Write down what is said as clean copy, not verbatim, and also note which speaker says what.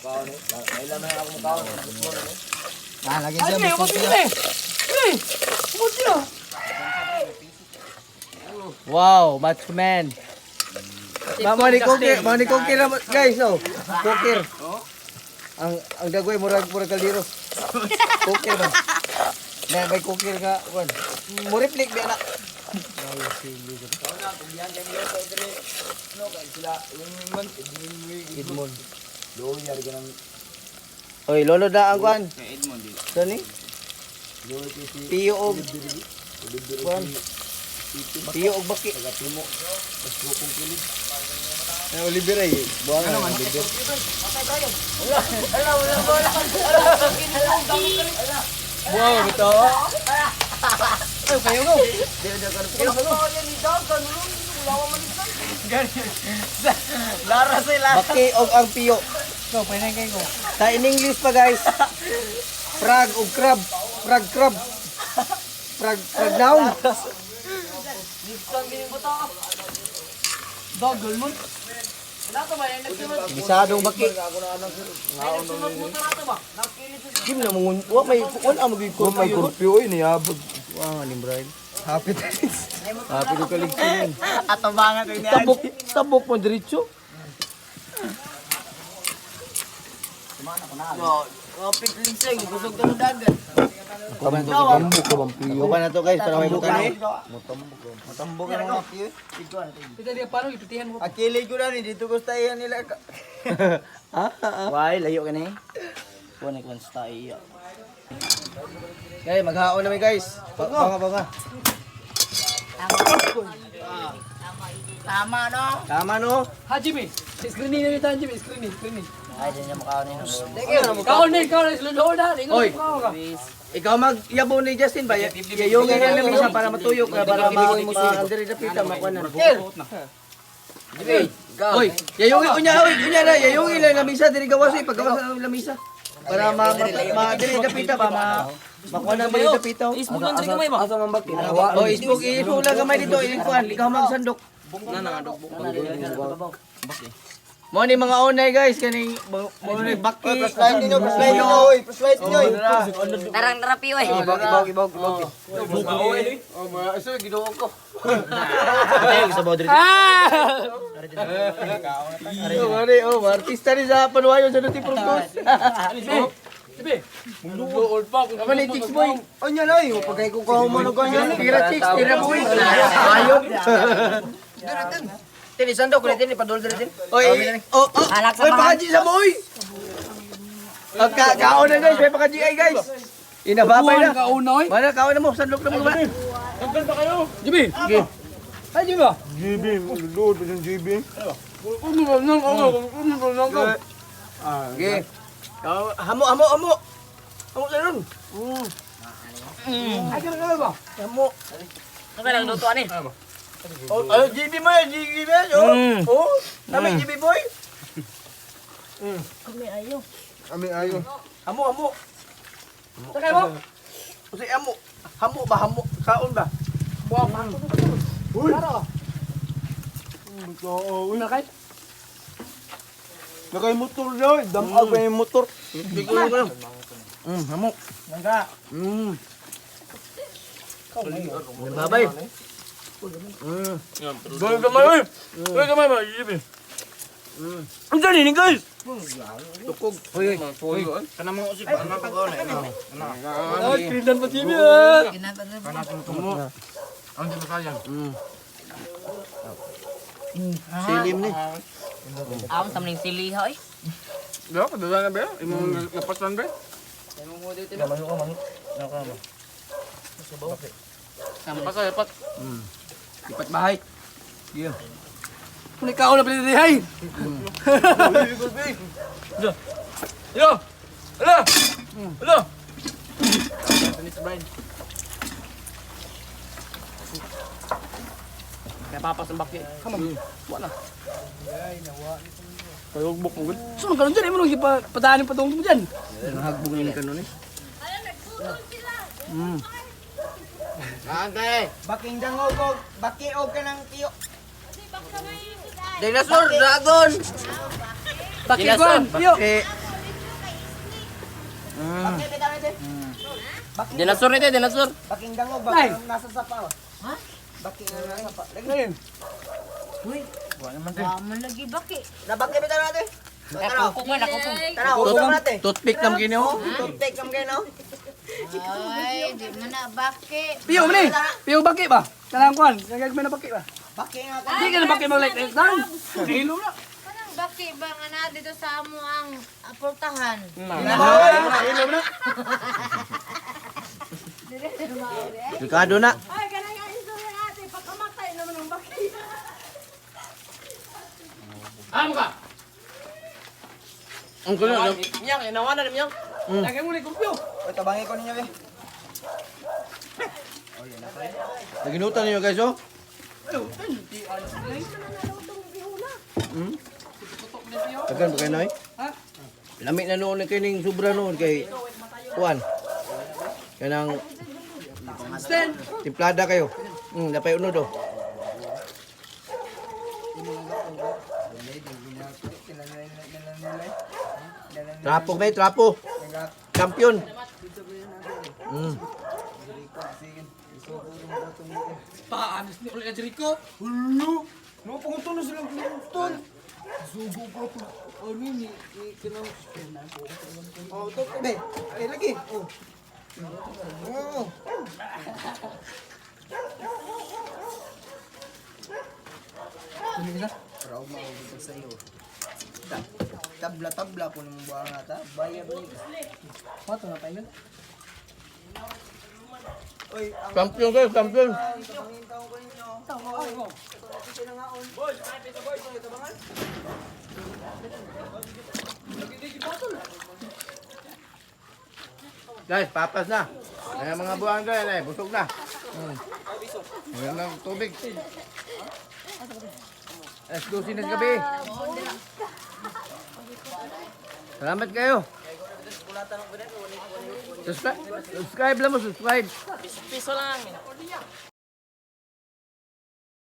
Speaker 1: Ah, lagi
Speaker 2: Ay,
Speaker 1: siya
Speaker 2: may
Speaker 1: gusto
Speaker 2: ubos
Speaker 1: siya.
Speaker 2: eh. Eh, ubos siya.
Speaker 3: Wow, macho man. Ma mo ni cooker, mo ni cooker na guys, oh. Cooker. Ang dagway murag murag kaldero. Cooker ba? Na may cooker ka, kuan. Mo reflect ba na? Edmond. Oy, lolo na ang kuan. Sani? Piyo og kuan. Piyo og baki. Ay, Oliver ay. Buwang ano man, Oliver. Wow, ito. Ay, kayo go.
Speaker 1: Lara sa ila.
Speaker 3: Baki og ang piyo.
Speaker 2: Go, pahinay kayo ko.
Speaker 3: Sa in English pa guys. Frag og crab. Frag crab. Frag frag down.
Speaker 2: Dog, gulmon. Wala to ba? Yung nagsunod.
Speaker 3: Gisadong baki.
Speaker 2: Ay, nagsunod mo to ba? Nakilit sa
Speaker 3: Kim na mangun. Wa may wala mo gyud
Speaker 4: Kung may kurpyo oy niyabog.
Speaker 3: Wa nga ni Brian.
Speaker 4: Happy days.
Speaker 3: Happy ko kaligtan.
Speaker 1: Atubangan ko niya.
Speaker 3: Tabok tabok mo diretso.
Speaker 1: Kapit linseng, busog ka ng dagat.
Speaker 4: Tambok ka bang piyo?
Speaker 3: Kuha na to guys para may butan eh.
Speaker 4: Matambok ka mga piyo.
Speaker 2: Pita diya paano ipitihan mo.
Speaker 4: Akilay ko na ni dito ko sa iyan nila.
Speaker 1: Why, layo ka na eh. Kuha na kuha sa iya.
Speaker 3: Guys, maghaon na mi guys. Banga banga.
Speaker 1: Tama no?
Speaker 3: Tama no?
Speaker 2: Ha, Jimmy. Screening na dito, Jimmy. Screening, screening.
Speaker 1: Ay, di niya mukhaon eh.
Speaker 2: Kaon na, kaon na. Sulod na. Ingon
Speaker 3: Oy.
Speaker 2: kaon ka.
Speaker 3: Ikaw magyabo ni Justin ba? Yayungin na namin siya para matuyo ka para ma ma diri dapita makuha na. Oy, yayungin unya oy, unya na yayungin lang lamisa diri gawas oy paggawas na ng lamisa. Para ma ma, ma diri dapita ba ma makuha na diri dapita.
Speaker 2: Isbog lang diri kamay ba?
Speaker 4: Asa man baki?
Speaker 3: Oy, isbog isbog lang gamay dito ikuan, ikaw magsandok. Mo ni mga onay guys kaning mo ni baki.
Speaker 4: Flashlight ninyo, flashlight ninyo oy, flashlight ninyo. oy.
Speaker 5: Tarang tarapi oy.
Speaker 4: Ibog, ibog, ibog, ibog.
Speaker 3: Oh, ma, so ginoo ko.
Speaker 2: Ah!
Speaker 3: Oh, mare, oh, artista ni sa Panuayon sa Nuti Progos.
Speaker 2: Jimmy.
Speaker 3: Kaman ni Chicks Boy.
Speaker 4: Anya na oy, pagkay ko kahuman og ganyan.
Speaker 3: Tira Chicks, tira boy. Ayop.
Speaker 1: Tini, sandok ko tini, padol diri tin.
Speaker 3: Oy, oh, oh.
Speaker 5: Alak sa
Speaker 3: Oy,
Speaker 5: mga-
Speaker 3: pakaji sa boy. Ang ka kaon na guys, may pakaji ay guys. Inababay na.
Speaker 2: Kaon na oy.
Speaker 3: Mana kaon na mo, sandok na mo ba?
Speaker 2: Jimmy. Ay, Jimmy ba?
Speaker 4: GB, lulod pa yung GB.
Speaker 3: Okay. Hamo, hamo, hamo. Hamo sa nun.
Speaker 2: Ay, kana kana ba?
Speaker 3: Hamo.
Speaker 5: Ano ka nagluto ani?
Speaker 3: Oh, oh, GB mo, GB mo. Oh, oh. Nami GB boy.
Speaker 4: Ami ayo.
Speaker 3: Hamo, hamo.
Speaker 2: Sakay mo.
Speaker 3: Kasi hamo. Hamo ba, hamo? Kaon ba?
Speaker 2: Buwa pa.
Speaker 4: Uy.
Speaker 2: Tara.
Speaker 4: Oo, uy.
Speaker 2: Una kay.
Speaker 4: Nakay motor daw, damag pa yung motor.
Speaker 3: Bigyan ko lang. Hamo.
Speaker 1: Nangga.
Speaker 3: Babay.
Speaker 4: Gawin kamay oy. Gawin kamay ba, GB. Ang dali ni guys.
Speaker 3: Tukog. Uy, uy.
Speaker 2: Ay, krindan pa Jimmy. ah.
Speaker 3: Silim ni.
Speaker 5: Am sa maning sili hoy.
Speaker 4: Ba, padala na ba? Imong lapasan ba? Lapat.
Speaker 3: Lipat bahay. Yeah.
Speaker 2: Muna kaon na pala hay.
Speaker 4: Yo. Ala. Ala.
Speaker 2: Kaya papas ang baki. Come on. Wala.
Speaker 4: Kayogbok mo gud.
Speaker 2: Sunod ka nun dyan. Imo nung padaanin pa tong mo dyan.
Speaker 3: Nahagbog ni kanon eh.
Speaker 1: Baking dangog og baki og kanang tiyo.
Speaker 3: Dinosaur, dragon.
Speaker 2: Baki kuan. Yo.
Speaker 3: Eh,
Speaker 1: Baki bitaw natin.
Speaker 4: Dinosaur nito, dinosaur.
Speaker 1: Baking dangog, baki nasa sapa. Ha? Baki nga nasa sapa. Lagi.
Speaker 5: Wa man lagi baki.
Speaker 1: Nabaki bitaw natin. Tanaw.
Speaker 5: Nakukong man, nakukong.
Speaker 1: Tanaw, utong natin.
Speaker 3: Toothpick nam kini oh.
Speaker 1: Toothpick kam kayo, no?
Speaker 5: Ay, di man na baki.
Speaker 2: Piyo man eh. Piyo baki ba? Kanang kuan, kagag na baki ba?
Speaker 1: Baki nga
Speaker 2: Di ka na baki mag light dan. Hilo na.
Speaker 5: Kanang baki ba nga na dito sa amo ang pultahan?
Speaker 2: Hilo na.
Speaker 3: Delikado na.
Speaker 6: Ay, kanang ang istorya natin. Pagkamatay naman ang baki.
Speaker 4: Amo ka.
Speaker 3: Ang kuno.
Speaker 4: Miyang, inawa na miyang.
Speaker 2: Lagay mo ni kumpyo.
Speaker 1: Uy, tabangin ko ninyo, eh.
Speaker 3: Naginutan ninyo guys oh. Tagan ba kayo noy? Lami na noon kay ning sobra noon kay kuan. Kanang
Speaker 2: Stand.
Speaker 3: timplada kayo. Napay unod oh. Trapo may trapo. Champion.
Speaker 2: Paanis ni ulit na Jericho.
Speaker 3: Hulo. No, panguto na silang tol. Sugo pa to. Ano ni kanang
Speaker 1: Oh, to, be. Eh, lagi. Oh. Oh. Raw mo sa iyo. Tabla-tabla po ng buwang ata. Bayad ni.
Speaker 2: Pato na paingon.
Speaker 1: Uy, ang
Speaker 3: Champion kayo, champion.
Speaker 1: tabangin taon ko ninyo.
Speaker 3: Guys, papas na. Ayan mga buwang guys, ay, busog na. Meron ng tubig. Alas 12 na sa gabi. Salamat kayo. Subscribe, subscribe lang mo, subscribe.
Speaker 4: Piso lang.